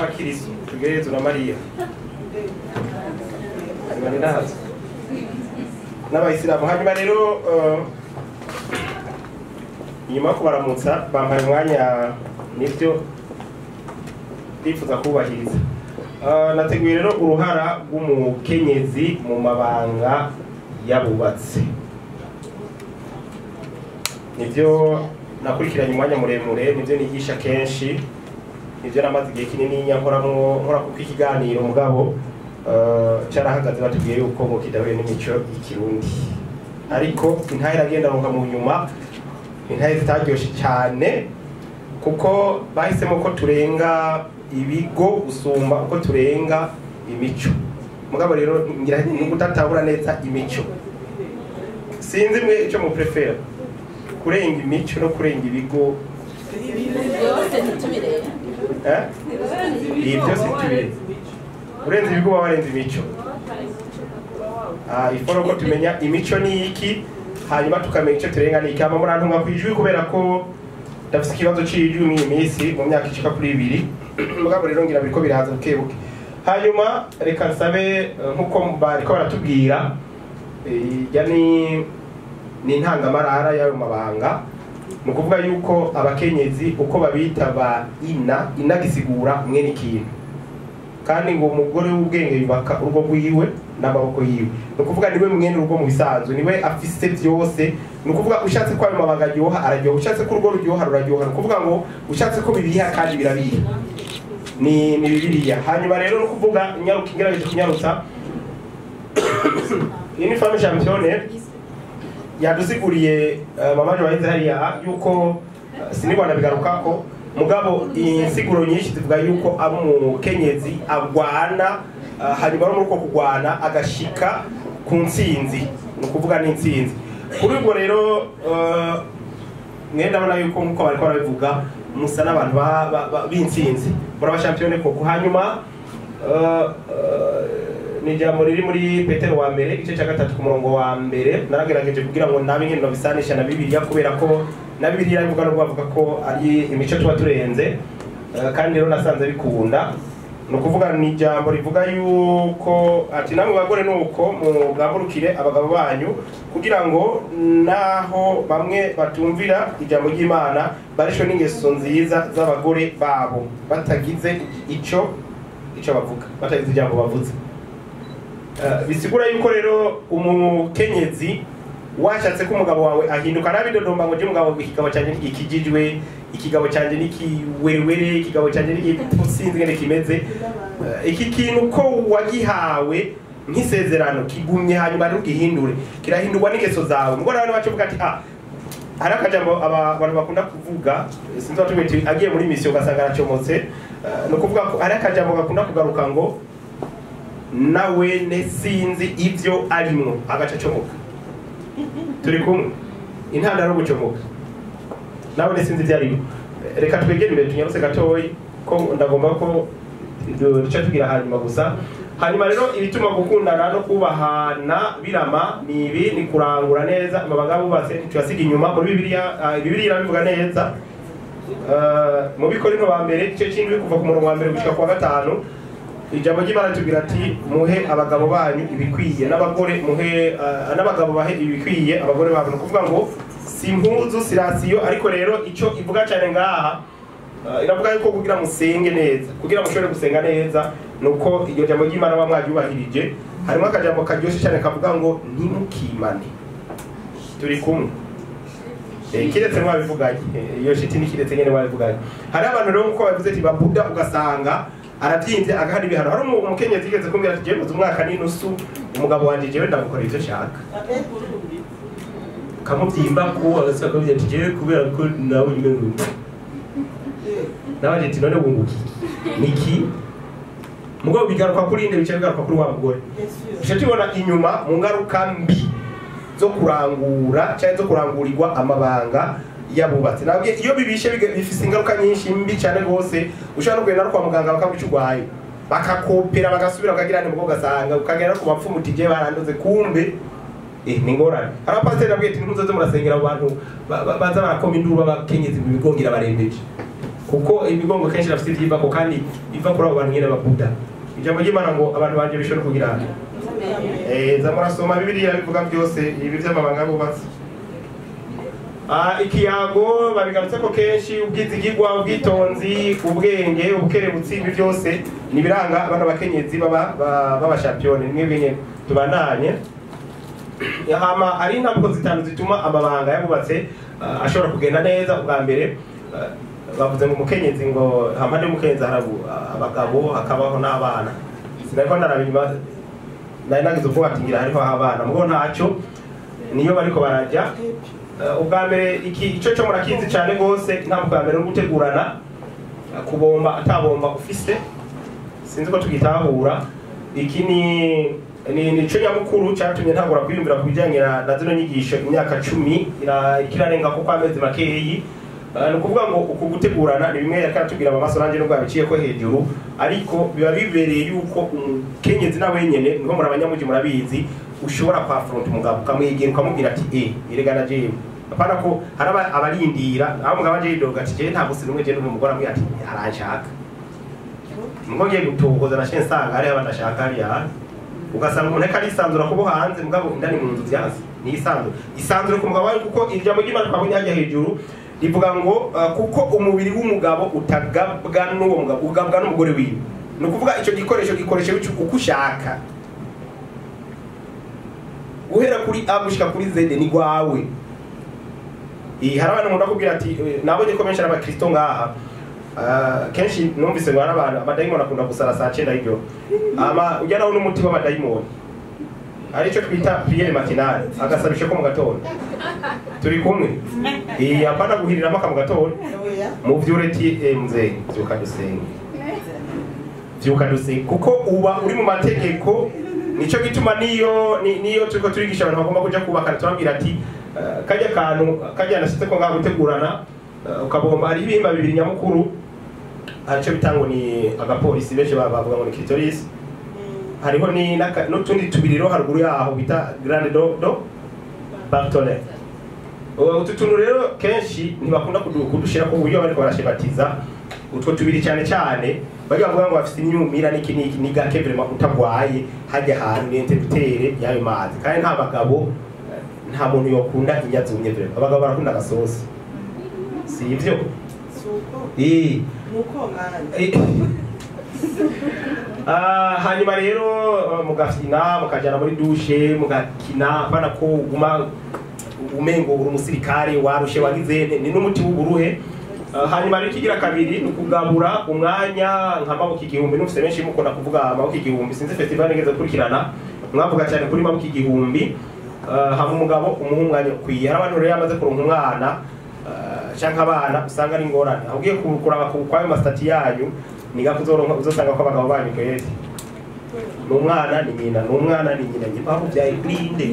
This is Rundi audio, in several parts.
Abakirisu tugerezo na Mariya hanyuma ni nahazo n'abayisilamu. Hanyuma rero inyuma yo kubaramutsa bampaye umwanya, nibyo ndifuza kubahiriza. Nateguye rero uruhara rw'umukenyezi mu mabanga y'abubatsi, nibyo nakurikiranye umwanya muremure, nibyo nigisha kenshi, nibyo namaze igihe kinini nkoramwo nkora kuko ikiganiro mugabo carahagaze batubwiye yuko ngo kidahuye n'imico y'ikirundi, ariko intahe iragenda ronka mu nyuma, intahe zitaryoshe cyane kuko bahisemo ko turenga ibigo gusumba uko turenga imico. Mugabo rero ngira n'ukutatahura neza imico, sinzi mwe ico mu prefera kurenga imico no kurenga ibigo byose ntitubirebe. Ibi byose ntitubirebe, urenze ibigo baba warenze imico. Iforo ko tumenya imico ni iki, hanyuma tukamenya icyo turenga ni iki. Hama murantunga kwijwi kubera ko ndafise ikibazo c'ijwi mw'iyi minsi mu myaka ishika kuri 2, mugabo rero ngira biriko biraza bukebuke. Hanyuma reka nsabe nkuko bariko baratubwira, ijya ni intangamarara y'ayo mabanga, ni ukuvuga yuko abakenyezi uko babita ba ina, ina gisigura mwene ikintu, kandi ngo umugore w'ubwenge yubaka urugo rwiwe n'amaboko yiwe, ni ukuvuga niwe mwene urugo mu bisanzwe, niwe afise byose. Ni ukuvuga ushatse ko ayo mabanga aryoha araryoha, ushatse ko urugo ruryoha ruraryoha, ni ukuvuga ngo ushatse ko bibiha kandi birabiha, ni Bibiliya. Hanyuma rero ni ukuvuga nyaruka ingerageje kunyarutsa, iyi ni femme championne yadusiguriye mama Joyce hariya yuko sinigwana bigarukako, mugabo insiguro nyinshi zivuga yuko abo umukenyezi agwana, hanyuma no muri uko kugwana agashika ku ntsinzi, ni ukuvuga n'intsinzi. Kuri ubwo rero mwenda ndabona yuko nkuko bariko barabivuga musa n'abantu b'intsinzi, muri abashampiyone koko. Hanyuma ni ijambo riri muri Petero wa mbere igice cya 3 ku murongo wa mbere, naragerageje kugira ngo nabe nkino bisanisha na Bibiliya kubera ko na Bibiliya ivuga no bavuga ko ari imico tuba turenze, kandi rero nasanze bikunda. Ni ukuvuga ni ijambo rivuga yuko ati namwe bagore nuko mugamburukire abagabo banyu kugira ngo naho bamwe batumvira ijambo ry'Imana barishwe n'ingeso nziza z'abagore babo batagize ico bavuga, batagize ijambo bavuze. Bisigura yuko rero umukenyezi washatse ko umugabo wawe ahinduka, nabidodomba ngo je umugabo ikigabo canje ntigikijijwe, ikigabo canje nikiwerewere, ikigabo canje n'igisinzi ngene kimeze, iki kintu ko wagihawe nk'isezerano kigumye hanyuma ntugihindure, kirahindurwa n'ingeso zawe. Mugore nawe bacuvuga ati hari akajambo abantu bakunda kuvuga, sinzi watubwiye agiye muri mission ugasanga aracomotse, no kuvuga ko hari akajambo gakunda kugaruka ngo nawe ne sinzi ivyo arimwo, agaca acomoka. Turi kumwe intandaro yo gucomoka, nawe ne sinzi ivyo arimwo. Reka twegere imbere tunyarutse gatoyi ko ndagomba ko duca tugira hanyuma gusa. Hanyuma rero ibituma gukundana no kubahana birama ni ibi, ni kurangura neza amabanga bubatse, ntituyasiga inyuma. Muri Bibiliya, Bibiliya irabivuga neza mu Bikorinto ba mbere igice c'indwi kuva ku murongo wa mbere gushika ku wa 5, ijambo ry'Imana ritubwira ati muhe abagabo banyu ibikwiye n'abagore muhe n'abagabo bahe ibikwiye abagore babo. Ni ukuvuga ngo si impuzu si rasiyo, ariko rero ico ivuga cyane ngaha iravuga yuko kugira musenge neza, kugira mushobore gusenga neza nuko iryo jambo ry'Imana ba mwaryubahirije. Harimo akajambo karyoshe cyane kavuga ngo ntimukimane. Turi kumwe kiretse mwabivuganye, iyo shiti ni kiretse nyene mwabivuganye. Hari abantu rero nkuko bavuze ati babuda ugasanga arabyimvye agahana ibihano. Hari umukenyezi yigeze kumbwira ati jewe maze umwaka n'inusu umugabo wanje jewe ndamukorera ivyo nshaka, kamubyimba ko agasaka akavuga ati jewe kubera ko nawe nyine nawe ati none wunguki niki. Mugabo bigaruka kuri inde, bice bigaruka kuri wa mugore. Bice tubona inyuma mu ngaruka mbi zo kurangura cyangwa zo kurangurirwa amabanga yabubatse. Nabwiye iyo bibishe bifise ingaruka nyinshi mbi cyane rwose, ushobora no kugenda no kwa muganga bakaguca urwaye, bakakopera bagasubira bakagira nti mugabo ugasanga ukagera no ku bapfumu uti jewe barandoze, kumbe ni ngorane. Hari abapasiteri nabwiye ati ntimuzoze murasengera abo bantu baza barakoma induru b'abakenyezi mu bigongira barembeje. Kuko imigongo kenshi irafite ivyivako kandi iva kuri abo bantu nyene babuda. Ijambo ry'Imana ngo abantu banje bishobora kugira za murasoma Bibiliya bivuga byose ibi vy'amabanga bubatse. Ikiyago babigarutse ko kenshi ubwizigirwa, ubwitonzi, ubwenge, ubukerebutsi, ibi byose ni biranga abana bakenyezi baba champion. Nimwe nyene tubandanye. Hama ari intambwe zitanu zituma amabanga yabubatse ashobora kugenda neza. Ubwa mbere bavuze ngo umukenyezi ngo hampande y'umukenyezi harabu abagabo hakabaho n'abana. Sinariko ndarabima nari nagize ubwoba ati ngira hariho abana, mugo ntacyo niyo bariko barajya. Ubwa mbere iki ico cyo murakizi cyane gose, intambwe ya mbere no gutegurana, kubomba atabomba ufise, sinzi ko tugitahura. Iki ni nico nyamukuru cyatumye ntangura kwiyumvira kubijyanye na zino nyigisho imyaka 10 ikirarenga ko kwamezi makeyi. Ni ukuvuga ngo uku gutegurana ni bimwe yakaratubwira mama Solange nubwo abiciye ko hejuru, ariko biba bibereye yuko umukenyezi na wenyene niho muri abanyamuji murabizi ushobora kwa front umugabo ukamwegera ukamubwira ati erega na jewe apana ko hari abarindira aho mugabo aje yidoga ati jewe ntabwo sinumwe je n'umugore amwe ati aranshaka ngo ngiye gutohoza na nsanga hari abandashaka hariya, ugasanga umuntu ariko arisanzura kubo hanze mugabo indani mu nzu vyanse ni isanzure isanzure ku mugabo wawe, kuko ijambo ry'Imana twabonye hajya hejuru rivuga ngo kuko umubiri w'umugabo utagabwa n'uwo mugabo ugabwa n'umugore wiwe. Ni ukuvuga ico gikoresho gikoreshe uko ushaka, guhera kuri A gushika kuri Z ni gwawe. Hari abantu nkunda kubwira ati nabonye ko benshi ari abakristo ngaha, kenshi numvise ngo hari abantu abadayimoni akunda gusara saa 9 y'ijoro, ama ujya nawo n'umuti w'abadayimoni ari cyo twita prière matinale, agasabisho ko mu gatondo turi kumwe. Apana guhiriramo ka mu gatondo muvyure ti mzee vyuka dusenge, vyuka dusenge, kuko uba uri mu mategeko. Nico gituma niyo niyo turiko turigisha abantu bagomba kuja kubaka turabwira ati kajya kantu kajya nashitse ko ngaho gutegurana, ukabomba hari ibihimba bibiri nyamukuru, arico bitango ni agapolisi benshi bavuga ngo ni clitoris, hariho ni n'utundi tubiri ro haruguru yaho bita grande do Bartholin. Utu tuntu rero kenshi ntibakunda kudushira ko uburyo bariko barashebatiza utwo tubiri cyane cyane bajya bavuga ngo bafite imyumira n'iki n'iki, ni gake vraiment utagwaye hajya ahantu ni interrupteur y'ayo mazi. Kandi nta bagabo nta muntu yokunda inyazumye vraiment, abagabo barakunda agasosi, si ivyo? Nuko hanyuma rero mugafina mukajana muri douche mugakina, apana ko uguma umengo uri umusirikare warushe wagize ni n'umuti w'uburuhe. Hanyuma rero ikigira kabiri ni ukugabura umwanya nka maboko igihumbi. Nufise benshi mukunda kuvuga maboko igihumbi, sinzi festival nigeze gukurikirana mwavuga cyane kuri maboko igihumbi. Hama umugabo umuha umwanya ukwiye. Hari abantu rero yamaze kuronka umwana canke abana usanga ari ingorane, aho ugiye kuraba kwayo masitati yanyu niga kuzoronka uzosanga ko abagabo banyu kweri n'umwana ni nyina, n'umwana ni nyina, nyimpaho byaye kurinde.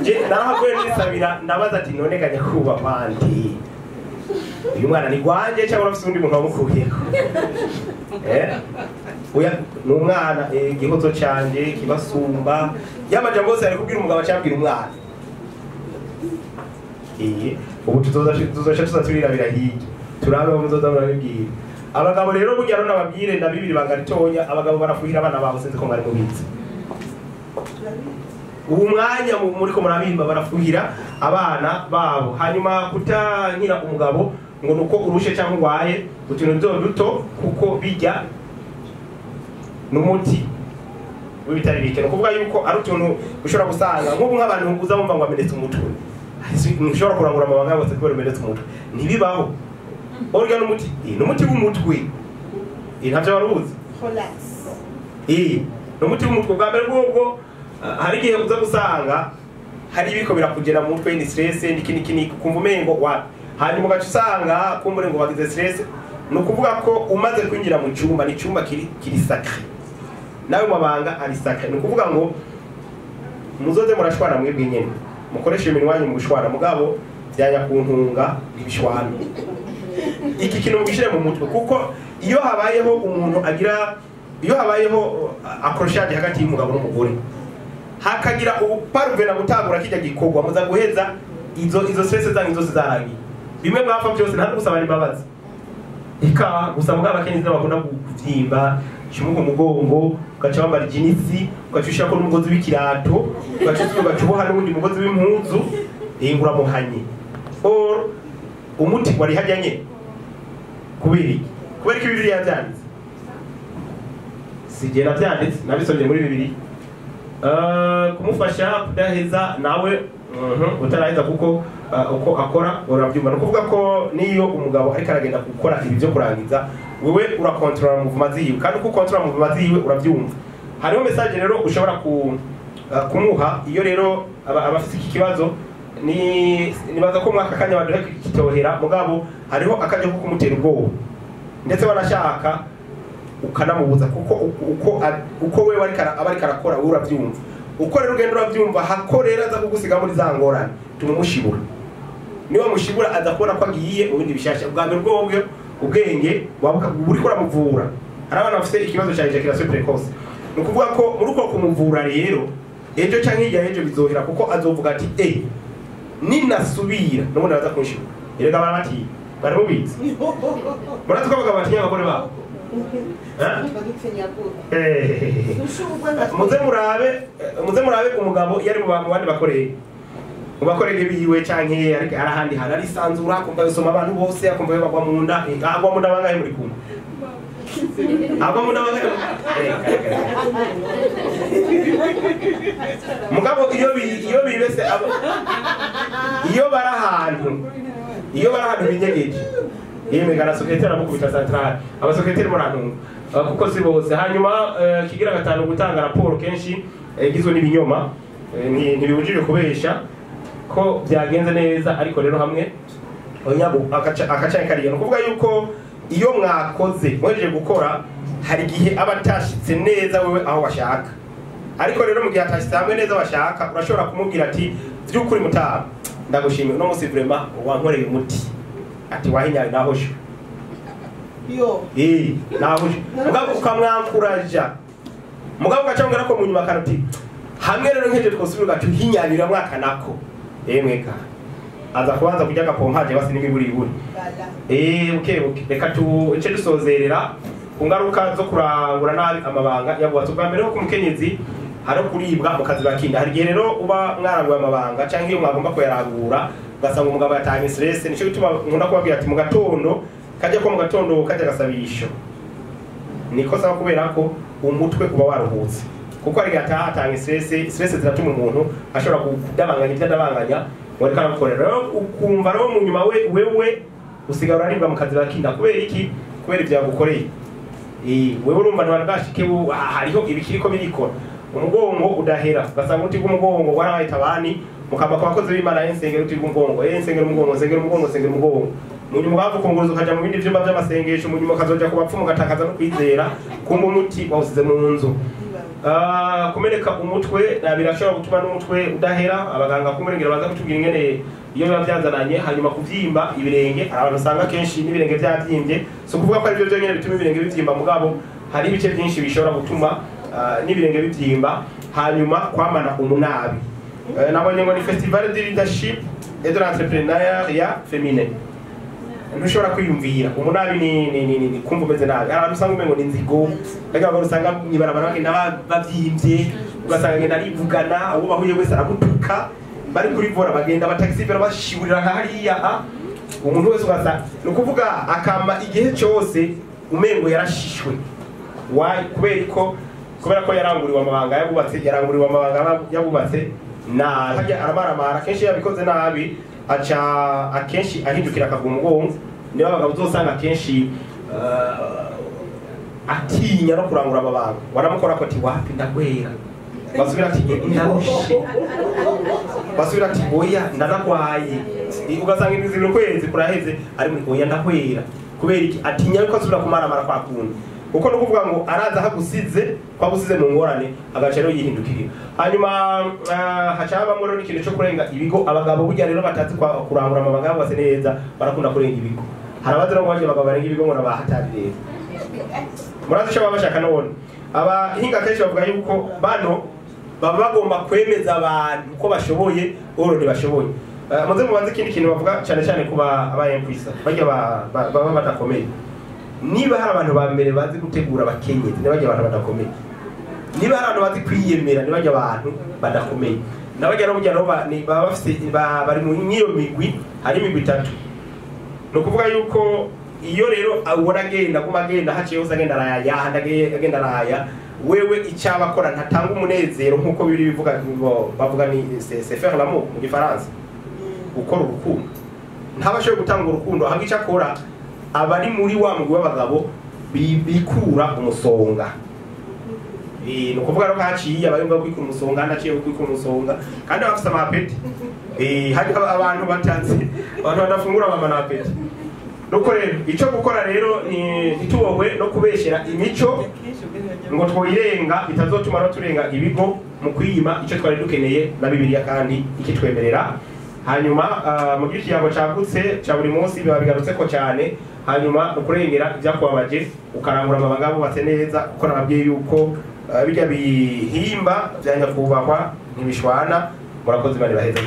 Je narahavuye nisabira ndabaza ati none kanya kuba bandi uyu mwana ni gwanje cyangwa urafise undi muntu wamukuyeko? Oya n'umwana igihozo canje kibasumba yamajambo yose ari kubwira umugabo cyabwira umwana. Ubu tuzoca tuzaturira hirya turabe aho muzoza murabibwira. Abagabo rero burya rero nababwire na bibiri banga ritonya, abagabo barafuhira abana babo, sinzi ko mwari mubizi. Ubu mwanya muriko murabimba barafuhira abana babo. Hanyuma kutankira umugabo ngo nuko urushe cyangwa urwaye utuntu duto duto, kuko bijya n'umuti w'ibitari bike. Ni ukuvuga yuko ari utuntu ushobora gusanga nk'ubu nk'abantu uza bumva ngo amenetse umutwe, ntushobora kurangura amabanga yose kubera umenetse umutwe, ntibibaho. Orga n'umuti, n'umuti w'umutwe, ntavyo waruzi? N'umuti w'umutwe bwa mbere bwobwo hari igihe uza gusanga hari ibiko birakugera mu mutwe, ni stress n'iki n'iki n'iki, ukumva umengo wa hanyuma ugaca usanga kumbure ngo bagize stress. Ni ukuvuga ko umaze kwinjira mu cyumba, ni icyumba kiri sacré, nawe mabanga ari sacré. Ni ukuvuga ngo muzoze murashwana mwebwe nyene, mukoreshe iminwa yanyu mu gushwana, mugabo byanya kuntunga ntibishwana. Iki kintu mugishire mu mutwe, kuko iyo habayeho umuntu agira, iyo habayeho accrochage hagati y'umugabo n'umugore, hakagira ubuparuvena gutangura kijya gikorwa, muza guheza izo stress zanyu zose zarangiye, bimwe mwapfa byose nta gusaba imbabazi. Ika gusa mugabo abakenyezi bakunda kuvyimba, kimuha umugongo, ugaca wambara ijinisi, ugaca ushirako n'umugozi w'ikirato, ugaca uboha n'uwundi mugozi w'impuzu, ingura muhanye. Or umuti wari hajya nye. Kubera iki? Kubera ko Bibiliya yavyanditse. Sije navyanditse, nabisomye muri Bibiliya. Kumufasha kudaheza nawe utaraheza kuko uko akora urabyumva. No kuvuga ko niyo umugabo ariko aragenda gukora ibi byo kurangiza, wewe urakontrola muvuma ziwe, kandi uko ukontrola muvuma ziwe urabyumva. Hariho message rero ushobora kumuha iyo rero abafite iki kibazo ni nibaza ko mwaka kanya baduhe kitohera, mugabo hariho akajya ko kumutera ubwoba ndetse wanashaka ukanamubuza, kuko uko wewe ariko arakora urabyumva. Uko rero ugenda urabyumva, hakorera aza kugusiga muri za ngorane tumushibura. Niba mushibura aza kubona ko agiye ubundi bishasha. Ubwa mbere ubwo ubwenge buri kuramuvura. Hari abana bafite ikibazo cya ejaculation précoce. Ni ukuvuga ko muri uko kumuvura rero ejo canke hirya ejo bizohera, kuko azovuga ati ninasubira n'ubundi araza kunshibura. Erega bana bati bari mubitse murazi ko abagabo batinya abagore babo. Muze murabe umugabo yari mu bandi bakoreye mu bakorege biwe canke ariko arahandi hana arisanzura, akumva yosoma abantu bose, akumva bagwa mu nda, agwa mu nda bangahe muri kumwe, agwa mu nda bangahe. Mugabo iyo bibese iyo barahantu binyegeje, yemwe gara secrétaire amukubita centrale, aba secrétaire murantunga kuko si bose. Hanyuma kigira gatanu, gutanga raporo kenshi igizwe n'ibinyoma. Ntibibujije kubesha ko byagenze neza, ariko rero hamwe onyabu akaca kariya. No kuvuga yuko iyo mwakoze mwejeje gukora, hari igihe aba atashitse neza wewe aho washaka, ariko rero mu gihe atashitse hamwe neza washaka, urashobora kumubwira ati by'ukuri mutaba ndagushimiye uno munsi vraiment wankoreye umuti, ati wahinyaye nahoshe yo nahoshe. Mugabo ukamwankuraja, mugabo ugacambwira ko mu nyuma karuti hamwe rero nkeje twosubira ugacuhinyanyira mwaka nako emweka aza kubanza kujya gapompaje basi n'imiburiburi. Buke reka tuce dusozerera ku ngaruka zo kurangura nabi amabanga yabubatse. Ubwa mbere ko umukenyezi hari kuribwa mu kazi bakinda. Hari gihe rero uba mwaranguye amabanga canke iyo mwagomba kuyarangura ugasanga umugabo yatanye stress. Nico gituma nkunda kubabwira ati mu gatondo kajya ko mu gatondo kajya gasabisho niko saba, kubera ko umutwe uba waruhutse, kuko ari gataha atanga stress. Stress ziratuma umuntu ashobora kudabanganya ibyo adabanganya wari karakorera. Rero ukumva rero mu nyuma wewe usigara uraribwa mu kazi bakinda. Kubera iki? Kubera ibyagukoreye. Wewe urumva ntibashike hariho ibikiriko birikora umugongo udahera, ugasanga uti bw'umugongo warabaye tabani mukamba kwa bakozi b'Imana ensengera uti bw'umugongo ensengera umugongo nsengera umugongo nsengera umugongo. Mu nyuma ukavukunguruza ukaja mu bindi vyumba vy'amasengesho, mu nyuma ukazoja ku bapfumu ugatakaza no kwizera kumba umuti wawusize mu nzu. Kumeneka umutwe birashobora gutuma n'umutwe udahera. Abaganga kumurengera baza kutubwira ingene iyo biba byazananye. Hanyuma kuvyimba ibirenge, abantu usanga kenshi n'ibirenge byavyimbye. So kuvuga ko ari byo byonyene bituma ibirenge bivyimba, mugabo hari ibice byinshi bishobora gutuma n'ibirenge bivyimba. Hanyuma kwamana umunabi, nabonye ngo ni festival de leadership et de l'entrepreneuriat féminin. Ntushobora kwiyumvira umunabi ni kumva umeze nabi. Abantu usanga umengo ni inzigo, ariko abantu usanga mwibarabara bagenda bavyimvye, ugasanga ngenda arivugana uwo bahuye wese aragutuka, bari kuri vora bagenda bataxi vera bashiburira hariya umuntu wese ugasanga ni ukuvuga akama igihe cyose umengo yarashishwe. Why? Kubera ko yaranguriwe amabanga yabubatse, yaranguriwe amabanga yabubatse nabi, aramaramara kenshi yabikoze nabi, aca akenshi ahindukira akagwa umugongo. Niba abagabo uzosanga akenshi atinya no kurangura amabanga, waramukora ko ati wapi ndagwera, basubira ati ndarushe, basubira ati oya ndaragwaye, ugasanga ibizibiro kwezi kuraheze ari muri oya ndahwera. Kubera iki? Atinya yuko asubira kumaramara kwa kundi, kuko no kuvuga ngo araza hagusize kwagusize mu ngorane, agaca rero yihindukirira. Hanyuma haca habamwo rero ikintu cyo kurenga ibigo. Abagabo burya rero batazi kurangura amabanga bose neza barakunda kurenga ibigo. Hari abazi no baje abagabo barenga ibigo ngo nabahatari rero murazi icyo baba bashaka none. Abahinga kenshi bavuga yuko bano baba bagomba kwemeza abantu ko bashoboye oro ntibashoboye. Muze mubanze ikindi kintu bavuga cyane cyane kuba aba impuissants, bajya baba badakomeye. Niba hari abantu ba mbere bazi gutegura abakenyezi, nibajya abantu badakomeye. Niba hari abantu bazi kwiyemera, nibajya abantu badakomeye. Nabajya no burya nabo baba bafise bari mu nyiyo migwi, hari imigwi itatu. Ni ukuvuga yuko iyo rero ubona agenda aguma agenda haciye hose agenda araya, ahandi agenda araya, wewe icyo akora ntatanga umunezero nk'uko biri bivuga ngo bavuga ni c'est faire l'amour mu gifaransa, gukora urukundo. Ntaba ashoboye gutanga urukundo, ahubwo icyo akora aba ari muri wa mugwi w'abagabo bikura umusonga. Ni ukuvuga rero ko haciye aba yumva kwikura umusonga, handi aciye kwikura umusonga, kandi aba afise amapeti. Hari abantu batatse, abantu badafungura bama na appétit. Nuko rero icyo gukora rero ni ntitubohwe no kubeshera imico ngo twoyirenga, bitazotuma no turenga ibigo mu kwiyima icyo twari dukeneye na Bibiliya kandi ikitwemerera. Hanyuma mu gihe ikiyago cagutse cya buri munsi biba bigarutse ko cyane. Hanyuma ukurengera ibyakubabaje, ukarangura amabanga bubatse neza, kuko nababwiye yuko bijya bihimba bya nyakubahwa ntibishwana. Murakoze, bari baheza.